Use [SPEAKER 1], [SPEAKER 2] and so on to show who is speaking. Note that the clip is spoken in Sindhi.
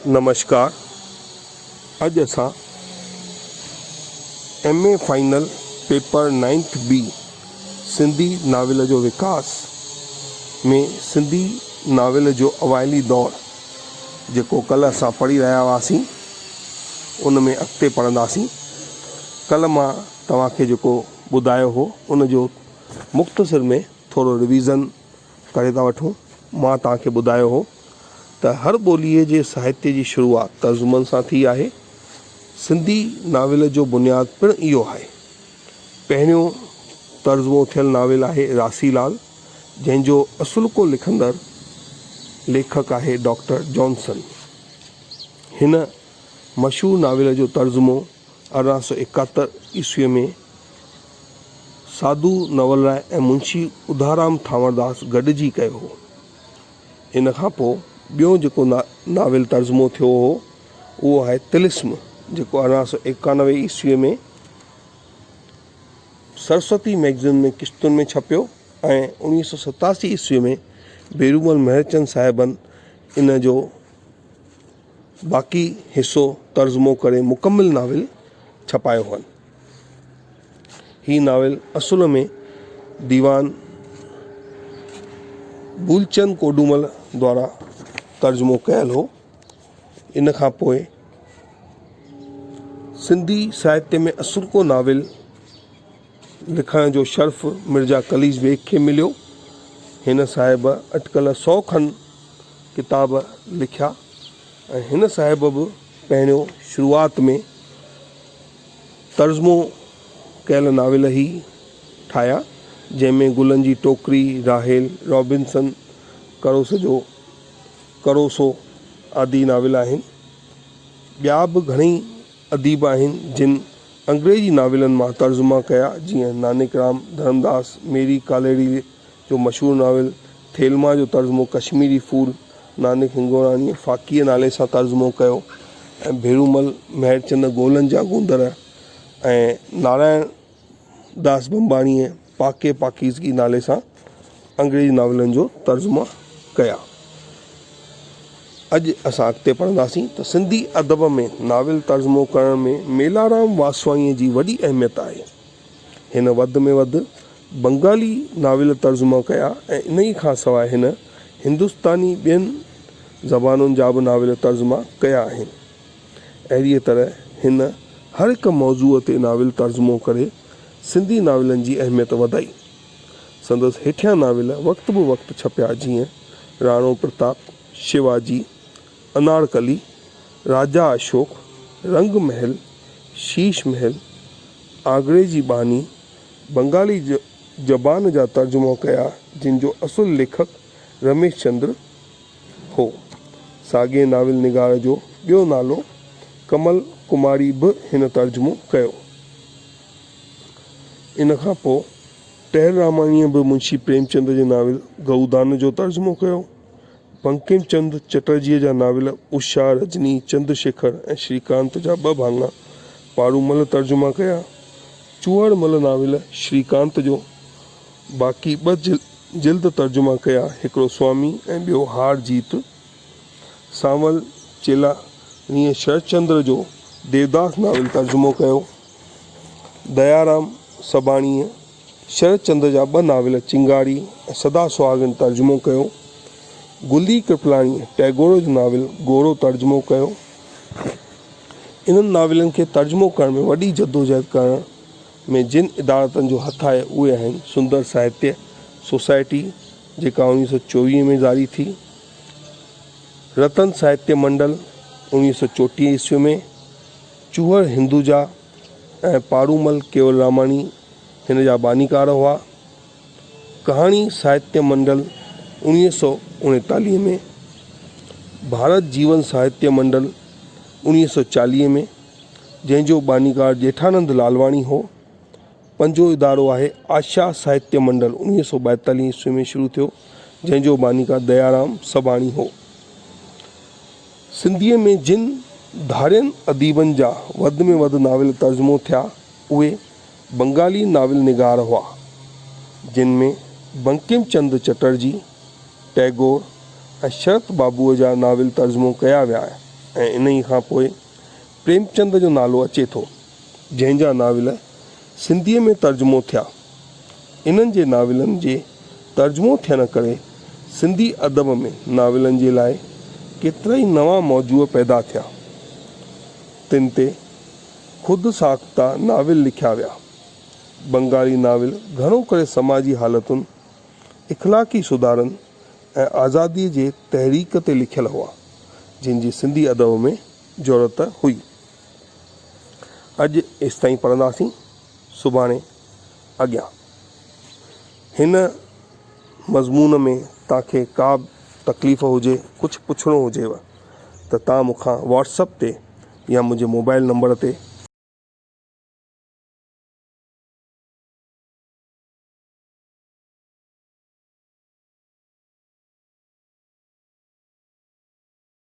[SPEAKER 1] نمشڪار اڄ اسان M A final paper ninth B Sindhi novel جو وڪاس ۾ سنڌي ناول جو اوائلي دور جيڪو ڪلهه اسان پڙهي رهيا هئاسين ان ۾ اڳتي پڙهنداسين ڪلهه مان توهان کي جيڪو ٻڌايو هو ان جو مختصر ۾ ٿورو رويزن ڪري ٿا وٺون. مان توهان کي ٻڌايو هو ته هر ٻوليء جي ساهتيه جي شروعات ترجمن سان ٿي آهي. سنڌي ناول جو بنياد پڻ اهو آهي. پهريون ترجمو ٿيل ناول آهي راسي لال، جنهن جو اصلوڪو لکندڙ ليکڪ آهي ڊاڪٽر جانسن. هن مشهور ناول جو ترجمو 1871 عيسويء ۾ ساڌو نولراء ۽ منشي اڌارام ٿانورداس گڏجي ڪيو هو. ان کان پوء ٻيو جيڪو ناول ترجمو ٿيو هو، اهو آهي طلسم، جيڪو 1891 عيسويء ۾ سرسوتي مئگزين ۾ قسطن ۾ ڇپيو ۽ 1987 عيسويء ۾ ڀيرومل مهرچند صاحبن ان جو باقي حصو ترجمو ڪري مڪمل ناول ڇپايو هئن. هي ناول اصل ۾ ديوان بولچند ڪوڏومل دوارا ترجمو ڪيل هو. ان کان پوء سنڌي ساهتيه ۾ اصلوڪو ناول لکڻ جو شرف مرزا قليچ بيگ کي مليو. هن صاحب اٽڪل سئو کن ڪتاب لکيا ۽ هن صاحب به پهريون شروعات ۾ ترجمو ڪيل ناول ئي ٺاهيا، جنهن ۾ گلن جي ٽوڪري، راحيل، رابنسن ڪروس جو ڪروسو آدي ناول آهن. ٻيا به گهڻئي اديب آهن جن انگريزي ناولن مان ترجما ڪيا جيئن نانڪ رام ڌرمداس ميري ڪاليڙي جو مشهور ناول ٿيلما جو ترجمو ڪشميري ڦول نانڪ هنگوراڻيء فاقيء نالي سان ترجمو ڪيو ۽ ڀيرومل مهرچند گولن جا گوندر ۽ نارائڻ داس بمباڻيء پاڪي پاڪيزگي نالي سان انگريزي ناولن جو ترجما ڪيا. اڄ اسان اڳتي پڙهنداسين ته سنڌي ادب ۾ ناول ترجمو ڪرڻ ۾ ميلارام واسواڻيء جي وڏي اهميت آهي. هن وڌ ۾ وڌ بنگالي ناول ترجما ڪيا ۽ انهيء کان سواء هن هندستاني ٻين زبانن جا به ناول ترجما ڪيا آهن. اهڙيء طرح هن هر هڪ موضوع تي ناول ترجمو ڪري سنڌي ناولن جي اهميت وڌائي. سندس هيٺيان ناول وقت به وقت ڇپيا جيئن، راڻو پرتاب، شيواجي، انارڪلي، راجا اشوڪ، رنگ محل، شيش محل، آگري جي ٻانهي، بنگالي زبان جا ترجمو ڪيا جن جو اصل ليکڪ رميش چندر هو. ساڳئي ناول نگار جو ٻيو نالو ڪمل ڪماري به هن ترجمو ڪيو. ان کان پوء ٽهل راماڻيء به منشي پريمچند جي ناول گئودان جو ترجمو ڪيو. بنڪم چند چٽرجيء جا ناول اوشا، رجني، چندر شيکر ۽ شريڪانت جا ٻه ڀاڱا پارومل ترجما ڪيا. چوهڙ مل ناول شريڪانت جو باقي ٻه جلد ترجما ڪيا، هڪڙو سوامي ۽ ٻيو هار جيت. سانول چيلاڻيء شرچندر جو ديوداس ناول ترجمو ڪيو. ديارام سڀاڻيء شرچندر جا ٻه ناول چنگاري ۽ سدا سهاڳڻ ترجمو ڪيو. گلي ڪرپلاڻيء ٽئگور جو ناول گورو ترجمو ڪيو. انهن ناولن کي ترجمو ڪرڻ ۾ وڏي جدوجهد ڪرڻ ۾ جن ادارتن جو هٿ آهي اهي آهن سندر ساهتيه سوسائٽي جيڪا 1924 ۾ جاري ٿي، رتن ساهتيه منڊل 1934 عيسوي ۾، چوهڙ هندوجا ۽ پارومل ڪيولراماڻي هن جا بانيڪار هئا. ڪهاڻي ساهتيه منڊل 1939 ۾، ڀارت جيون ساهتيه منڊل 1940 ۾، جنهن جو بانيڪار ڄيٺانند لالواڻي هو. پنجون ادارو آهي آشا ساهتيه منڊل 1942 عيسوي ۾ شروع ٿيو، جنهن جو بانيڪار ديارام سڀاڻي هو. سنڌيء ۾ جن ڌارين اديبن جا وڌ ۾ وڌ ناول ترجمو ٿيا، اهي بنگالي ناول نگار هئا، جن ۾ بنڪم چند چٽرجي، ٽئگور ۽ شرت بابوء جا ناول ترجمو ڪيا ويا. ۽ انهيء کان پوء پريمچند جو نالو اچي ٿو، جنهن جا ناول سنڌيء ۾ ترجمو ٿيا. انهن جي ناولن جي ترجمو ٿيڻ ڪري سنڌي ادب ۾ ناولن جي لاء ڪيترائي نوان موضوع پيدا ٿيا، تن تي خود ساخته ناول لکيا ويا. بنگالي ناول گهڻو ڪري سماجي حالتن، اخلاقي سڌارن ۽ آزاديء جي تحريڪ تي لکيل هئا، جن جي سنڌي ادب ۾ ضرورت هئي. اڄ ايستائين پڙهنداسين، سڀاڻي اڳيان. هن مضمون ۾ توهان کي ڪا به تڪليف هجي، ڪجهه پڇڻو هجيو ته توهان مون کان واٽس اپ تي يا منهنجي موبائل نمبر تي